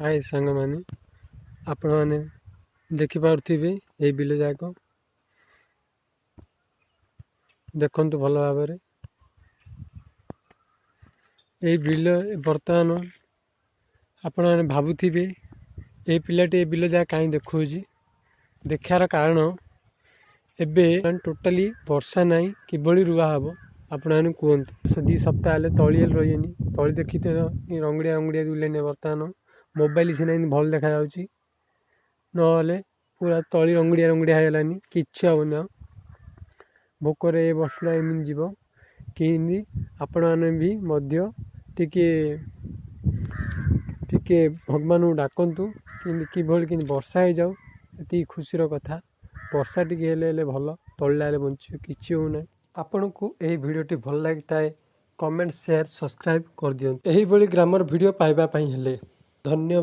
ହାଏ ସାଙ୍ଗମାନେ, ଆପଣମାନେ ଦେଖିପାରୁଥିବେ ଏଇ ବିଲ ଯାକ। ଦେଖନ୍ତୁ ଭଲ ଭାବରେ ଏଇ ବିଲ। ବର୍ତ୍ତମାନ ଆପଣମାନେ ଭାବୁଥିବେ, ଏଇ ପିଲାଟି ଏ ବିଲ ଯାକ କାହିଁ ଦେଖାଉଛି? ଦେଖିବାର କାରଣ, ଏବେ ଟୋଟାଲି ବର୍ଷା ନାହିଁ। କିଭଳି ରୁଆ ହେବ, ଆପଣମାନେ କୁହନ୍ତୁ। ସେ 2 ସପ୍ତାହ ହେଲେ ତଳି ହେଲେ ରହିବେନି। ତଳି ଦେଖିତେ ରଙ୍ଗଡ଼ିଆ ରଙ୍ଗଡ଼ିଆ ଦୁଲେନି। ବର୍ତ୍ତମାନ ମୋବାଇଲ ସିନା ଏମିତି ଭଲ ଦେଖାଯାଉଛି, ନହେଲେ ପୁରା ତଳି ରଙ୍ଗଡ଼ିଆ ରଙ୍ଗଡ଼ିଆ ହେଇଗଲାନି। କିଛି ହେବନି ଆଉ। ଭୋକରେ ଏ ବର୍ଷଟା ଏମିତି ଯିବ କେମିତି? ଆପଣମାନେ ବି ମଧ୍ୟ ଟିକେ ଟିକେ ଭଗବାନଙ୍କୁ ଡାକନ୍ତୁ, କେମିତି କିଭଳି କେମିତି ବର୍ଷା ହେଇଯାଉ। ଏତିକି ଖୁସିର କଥା। ବର୍ଷା ଟିକେ ହେଲେ ହେଲେ ଭଲ, ତଳିଟା ହେଲେ ବଞ୍ଚିବ। କିଛି ହେଉନାହିଁ। ଆପଣଙ୍କୁ ଏହି ଭିଡ଼ିଓଟି ଭଲ ଲାଗିଥାଏ, କମେଣ୍ଟ, ସେୟାର, ସବସ୍କ୍ରାଇବ୍ କରିଦିଅନ୍ତୁ ଏହିଭଳି ଗ୍ରାମର ଭିଡ଼ିଓ ପାଇବା ପାଇଁ ହେଲେ। ଧନ୍ୟବାଦ।